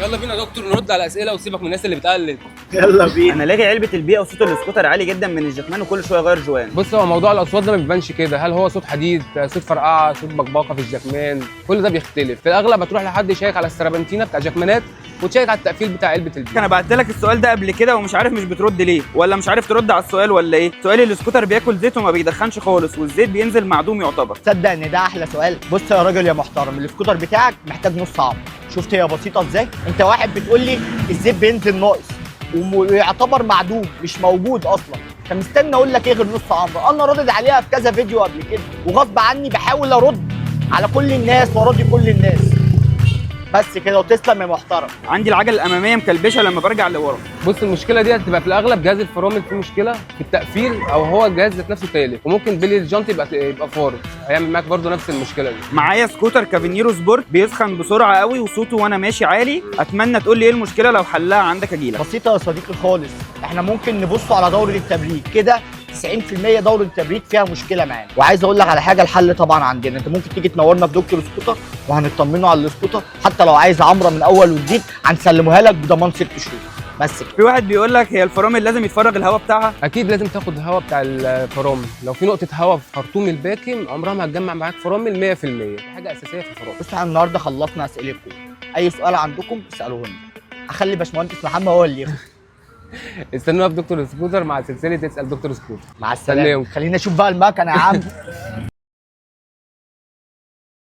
يلا بينا يا دكتور نرد على الاسئلة وسيبك من الناس اللي بتقلد. يلا بينا. انا لاغي علبة البيئة وصوت السكوتر عالي جدا من الجكمان وكل شوية اغير جوان. بص، هو موضوع الاصوات ده ما بيبانش كده، هل هو صوت حديد، صوت فرقعه، صوت بقبقه في الجكمان، كل ده بيختلف. في الاغلب هتروح لحد يشيك على السربنتينه بتاع جكمانات وتشيك على التقفيل بتاع علبة البيئة. انا بعت لك السؤال ده قبل كده ومش عارف مش بترد ليه، ولا مش عارف ترد على السؤال ولا ايه. سؤالي السكوتر بياكل زيت وما بيدخنش خالص، والزيت بينزل معدوم يعتبر. تصدق ان ده احلى سؤال. بص يا راجل يا محترم، السكوتر بتاعك محتاج نص عمر. شفت هي بسيطة ازاي؟ انت واحد بتقول لي الزيت بينزل ناقص ويعتبر معدوم مش موجود اصلا، فمستني اقول لك ايه غير نص عمر؟ انا ردد عليها في كذا فيديو قبل كده، وغصب عني بحاول ارد على كل الناس وارضي كل الناس. بس كده، وتسلم يا محترم. عندي العجلة الامامية مكلبشه لما برجع لورا. بص، المشكلة دي هتبقى في الاغلب جهاز الفرامل فيه مشكلة في التقفيل، او هو الجهاز ذات نفسه تالف، وممكن بلي الجنط يبقى فارغ، هيعمل معاك برضو نفس المشكلة دي. معايا سكوتر كافينيرو سبورت بيسخن بسرعة قوي وصوته وانا ماشي عالي، اتمنى تقول لي ايه المشكلة، لو حلها عندك اجيلك. بسيطة يا صديقي خالص، احنا ممكن نبص على دوره التبريد كده، 90% دوره التبريد فيها مشكلة معانا. وعايز اقول لك على حاجة، الحل طبعا عندنا، انت ممكن تيجي تنورنا في دكتور سكوتر وهنطمنه على السكوتر، حتى لو عايز عمره من اول وجديد هنسلموها لك بضمان 6 شهور بس كده. في واحد بيقول لك هي الفرامل لازم يتفرغ الهواء بتاعها؟ اكيد لازم تاخد الهواء بتاع الفرامل، لو في نقطة هواء في خرطوم الباكم عمرها ما هتجمع معاك فرامل 100%، حاجة اساسية في الفرامل. بصوا، احنا النهارده خلصنا اسئلتكم، اي سؤال عندكم اسالوه لنا، اخلي باشمهندس محمد هو اللي يخلص. استنونا في دكتور سكوتر مع سلسلة اسال دكتور سكوتر. مع السلامة. سلام. خلينا نشوف بقى المكنه يا عم.